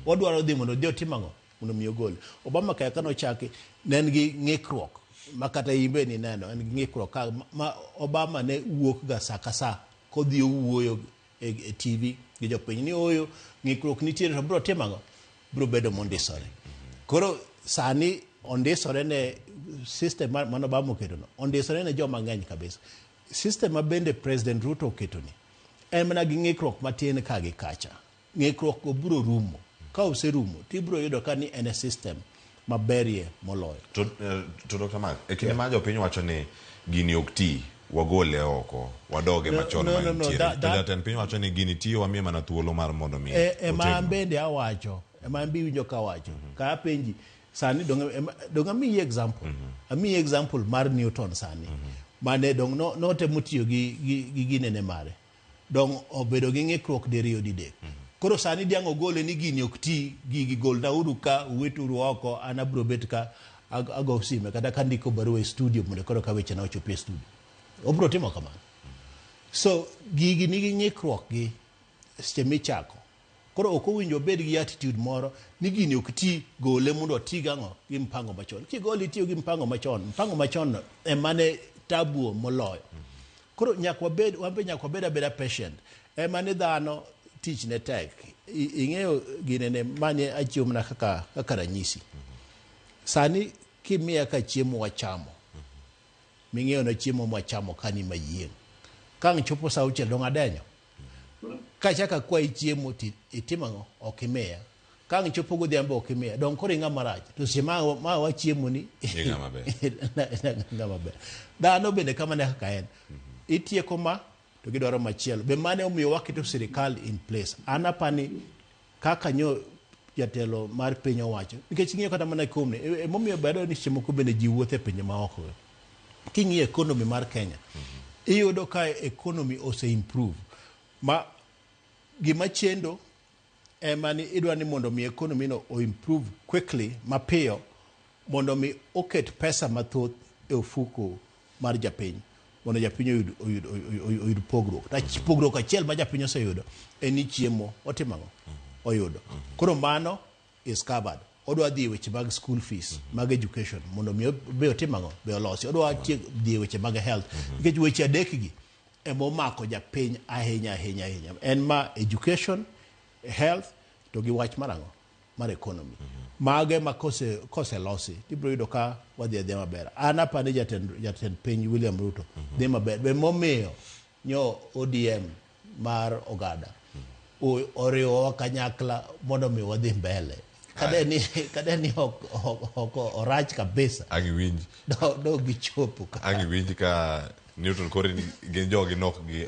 Wadwaro dhi mondo odhi otim ang'o? Mondo mi ogol. Obama kaya kane ochaki ne en gi ng'ikruok ma kata in be nineno en gi ng'ikruok ka ma Obama ne wuok ga sa ka sa kodhi owuoyo e, e TV gi jopiny ni oyo ng'ikruok nitiere to biro timo ang'o? Biro bedo mondisore. Koro sani ondisore ne system mane Obama oketono, ondisore ne joma ng'eny kabisa. System ma bende President Ruto oketoni en mana gi ng'ikruok matin ka gi kacha. Ng'ikruok go biro rumo. Ka oserumo to ibiro yudo ka ni en e system maberie moloyo. To, to Dr. Mark, e kinde ma jopiny wacho ni gini ok ti, wagole oko, wadoge No, machon no, ma no, no, entiere. that- To that- jatend piny wacho ni gini tiyo, wamiye mana thuolo mar mondo mi E, ema an otegno. bende awacho, ema an be iwinjo ka awacho. Ka apenji, sani dong dong amiyi example. Amiyi example mar Newton sani. Mane dong no notemo tiyo gi gi, gi ginene mare. Dong obedo gi ng'ikruok diriyo didek. Koro sani diang' ogole ni gini ok ti, gigi golnauru ka, uweturu oko, an abiro bet ka ago sime kata ka ndiko barua e studio mondo koro ka wechena ochopi e studio. Obiro timo kamano. So gigi nigi ng'ikruok gi seche michako. Koro ok owinjo obed gi attitude moro ni gini ok ti, gole mondo oti gang'o gi mpango machon. Kigole itiyo gi mpango machon, mpango machon no ema ne tabuo moloyo. Koro nyaka wabed, wan be nyaka wabed abeda patient. Ema ni dhano tich ne tek. Ing'eyo ginene mane achiwo mana kaka, kaka ranyisi. Sani kimiya ka chiemo wachamo, ming'eyo na chiemo mwachamo kani mayieng'. Ka ang' chopo saa auchiel dong' adenyo. Kachako akwayi chiemo to itimo ang'o? Ok imiya. Ka ang' chopo godhiambo ok imiya. Dong' koro ing'ama rach. To seche ma, ma wachiemo ni Ing'ama ber. ng'ama ber. Dhano bende kamano e kaka en. Itieko ma to gidwaro machielo. Be mane omiyo waketo sirikal in place. An apani kaka nyo jatelo mar piny owacho nikech ing'iyo kata mana economy emomiyo bedo ni seche moko bende ji wuotho e pinje maoko king'iyo economy mar Kenya iyudo ka economy ose improve ma gima chendo ema ni idwa ni mondo mi economy no o improve quickly mapiyo mondo mi oket pesa mathoth e ofuko mar japiny mondo japiny oyud, oyud, oyud, oyud pogruok. To pogruok achiel ma japiny oseyudo en ni chiemo otimo ang'o? Oyudo. Koro mano is covered. Odwa dhi e weche mag school fees, mag education mondo mi be otim ang'o? Be olosi. Odwa dhi e weche mag health. Nikech weche adek gi ema omako japiny ahinya ahinya ahinya. En ma education, health to gi wach mar ang'o? Mar economy. Mago ema kose koselosi tibiro yudo ka wadhi adhiya maber. An apani jatend jatend piny William Ruto dhi maber. Be momiyo nyo ODM mar ogada oriwowa kanyakla mondo mi wadhi mbele. Kade ni kade ni ok ok, ok orach kabisa. Ang' iwinj Do, do gichopo ka. ang' iwinj ka Newton koro ni gin jogi nok gi